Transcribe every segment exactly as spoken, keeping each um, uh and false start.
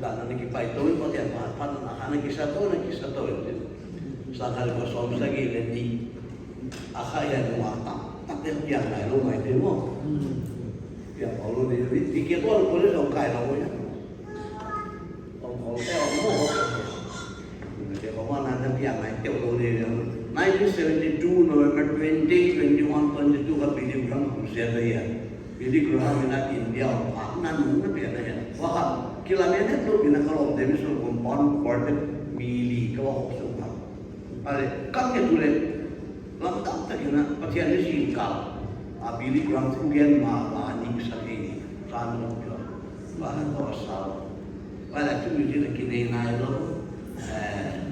Ana kipai to in, Pathian phat phat ana kisa to, ana kisa to in. Sâng khat le sawmsagi le ni a kha hi a nung a tam tak le piang nai lo mai thei maw. Piang lo di, di ke ko ko le sawm kai lo ya. Om ko te om mo. Te ko ma na na piang nai teu lo di. Nineteen seventy-two November twenty, twenty-one, twenty-two ka Billy Graham crusade a hi a. Billy Graham in a India a na nung na piang na hi a. Wa ha, kilometer lo in a ka lawm Davidson Compound Quartet mi li ka va hawk suk a. Ale, ka nge tu le, lamdang tak in a, Pathian ni zing ka, a Billy Graham thugen ma, a ning sa thei ni, sa nung pia, va ha ko sa. Ale, tu mi zing a kinei nai lo, eh,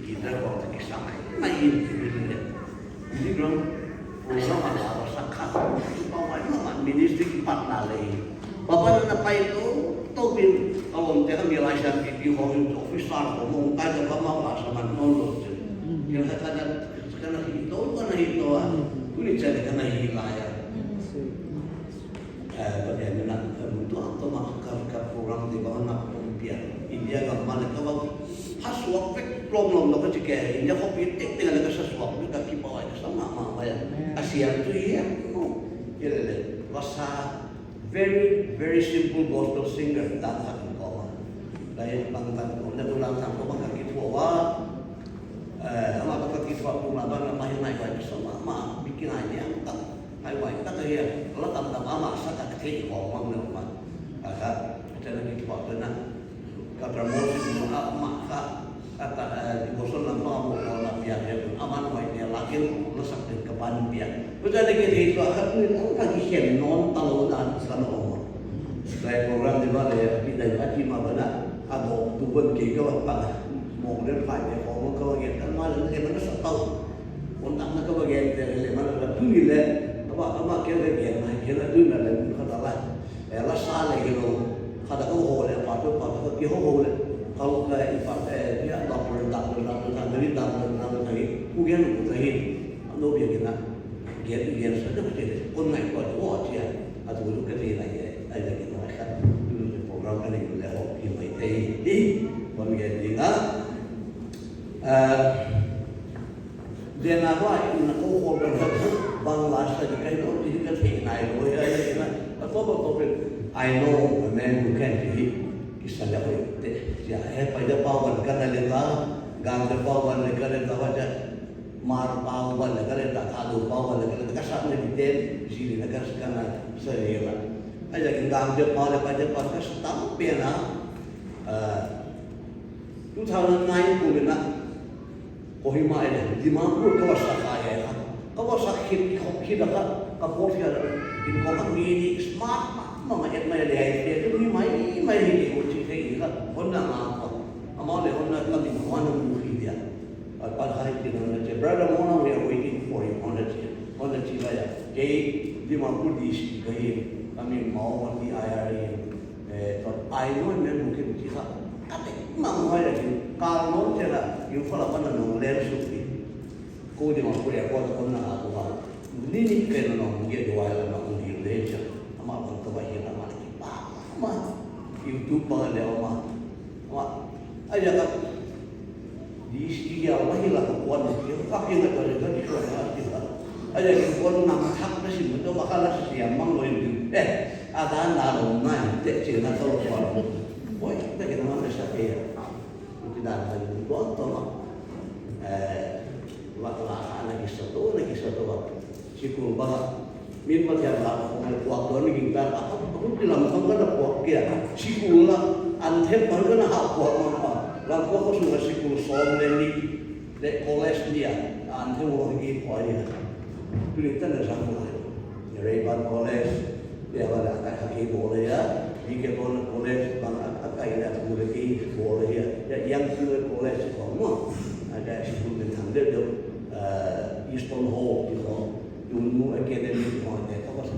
guitar ko ta kisa mai, mai in tu mi zing le. Ni gram program a la sa kha, pa mai ma ma ministry ki pat na le. Baba na pai to, to bin, ka lawm te ka mi lai sa ki ki ho in officer ko mo kai ka ma ma sa man no lo che. Ni ka ka na, ka na hi to, ka na hi to a. Tu ni che ka na hi lai a. Eh, Pathian in a, eh, mun tua tawh ma ka, ka program ti bang na pum pia. India gam ma le ka bang, ha suak vek lom lom lo ka chi ke, India khawpi tek tek le ka sa suak vek ka kipak ai ka sa ma ma mai a. Ka siam tu hi a, no. Hi le le, ka sa very, very simple gospel singer dan khat ko ma. Ka hi bang dan ko, le bu dan khat ko bang ka kipua va. Eh, ama ka kipua tu ma bang na ma hi nai ka sa ma ma, mi ki nai ni ang tak. Hai vai tak a hi a, la tam tam ama sa ka thei khawm mang lo ma. A kha, ka na ki thua ka na. Ka promotion ma ama kha, ka ta, eh, devotion lam ma mo ko la pia pia, ama nuai ne la kin, la sak tin ka pan pia. Ka ta na ki thei thua kha, ni ko ka ki khen non ta lo dan ka na om. Lai program ni ba le, a ki dai a ki ma ba na, a do tu ban ki ka ba pa. Mo le phai ne ko mo ka ba nge, ka ma le le ma na sa tau. Kon tak na ka ba gen te le, ma la tu ni le, ka ba, ka ba ke le gen na, ke la tu na le, ka ta la. E la sa le ke lo, ka ta ko ho le, pa to pa to ki ho ho le, ka lo ka i pa, e, ya da por da por da por da ni da por da por ka hi, ku gen ku ka hi, no bia ke na, gen, gen sa ka ke le, kon nai ko ko chia, a tu lu ka ti la ye, ai le ke na ka, tu le program ka ni le ho ki mai te hi, kon gen ni na, a, Dena ba in a ko ko ka ka bang la sa di kai lo di ka thei nai lo ya ya na. A to to to pe, I know a man who can do it. Ki sa le hoi te. Ya he pa ya pa wan ka na le ta. Gang de pa wan le ka le ta wa ja. Mar pa wan le ka le ta, ka do pa wan le ka le ta. Ka sa ne di te. Ji le na ka sa ka na sa le la. A ya kin gang de pa le pa de pa ka sa ta pe na. Ah, two thousand nine kum in a, Kohima in a, Dimapur ka va sa kha e kha. Ka va sa khit, khit a kha, ka pawt khit a, in ko kha mi ni smart ma ma ma et mai le ai te, tu mi mai mai ni ko chi thei kha, hon na nga ko. Ama le hon na ka mi hon na mu khi dia. A pa hai ti na na che, brother, mo na, we are waiting for you, hon na che. Hon na chi ba ya. Kei Dimapur D C ka hi, ka mi mau ma ti ai ai. Eh, but I know a man who can do it. Ka te mang hoi la kin, ka lo che la, Imphal a pan a nung len suk ti. Ko Dimapur airport a kon na a ko ba. Ni ni pen a nung ge do ai la na ko ni le cha. Ama kon to ba hi la ma ki pa. Ma. YouTube pa le ma. Ma. Ai ya ka. Di si ya wa hi la ko kuan, ka ki na ka le ka ki kuan na ki la. A ya ki kuan na ma thak na si mo to ma ka la si ya mang lo in. Eh, a dan na lo na te chi na to lo kuan. Oi, ta ki na ma na sa ke ya. Ki dan ka ni kuan to ma. Eh, wa la ka na ki sa to, na ki sa to wa. Sikul ba, min Pathian la ka khong le puak to ni ging ta, a, a, a, ti lam khong ka na puak kia, sikul la, an them pan ka na ha puak ma ma, lam ko ko su ka sikul sawm le ni, le college ni a, an them ko ki ko ni a. Tu ni ta na sang ko le. Rayburn College, ya ba la ka ha ki ko le ya, ni ke ko na college, bang a, a kai na ku le ki ko le ya, ya yang su le college ko mo, a ka sikul ni thang de de, eh, Easton Hall ti ko. Tunu Academy ti hoi te ka va sa